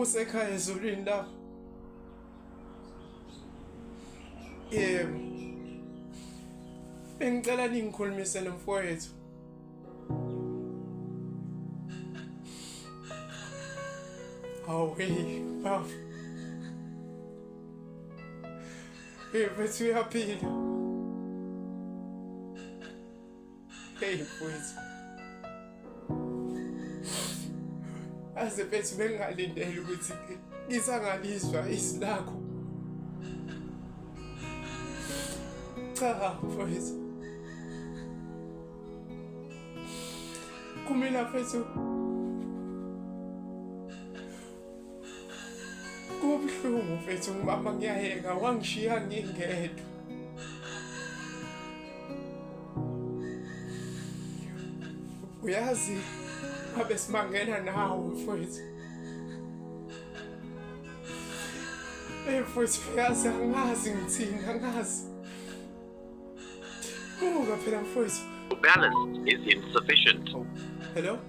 Usekhaya ezulwini lapho. Yebo. Bengicela ningikhulumise nomfowethu. Hawu hey, baba. Hey, mfethu uyaphila. Hey mfowethu. Aze mfethu bengingalindele ukuthi ngisangalizwa izwi lakho. Cha mfowethu. Kumina mfethu. Kubuhlungu mfethu ngibamba ngiyayeka wangishiya ngingedwa. Uyazi ngabe simangena nawe mfowethu. Hey mfowethu uyazi angazi ngithini angazi. Buka phela mfowethu. Balance is insufficient. Oh, hello?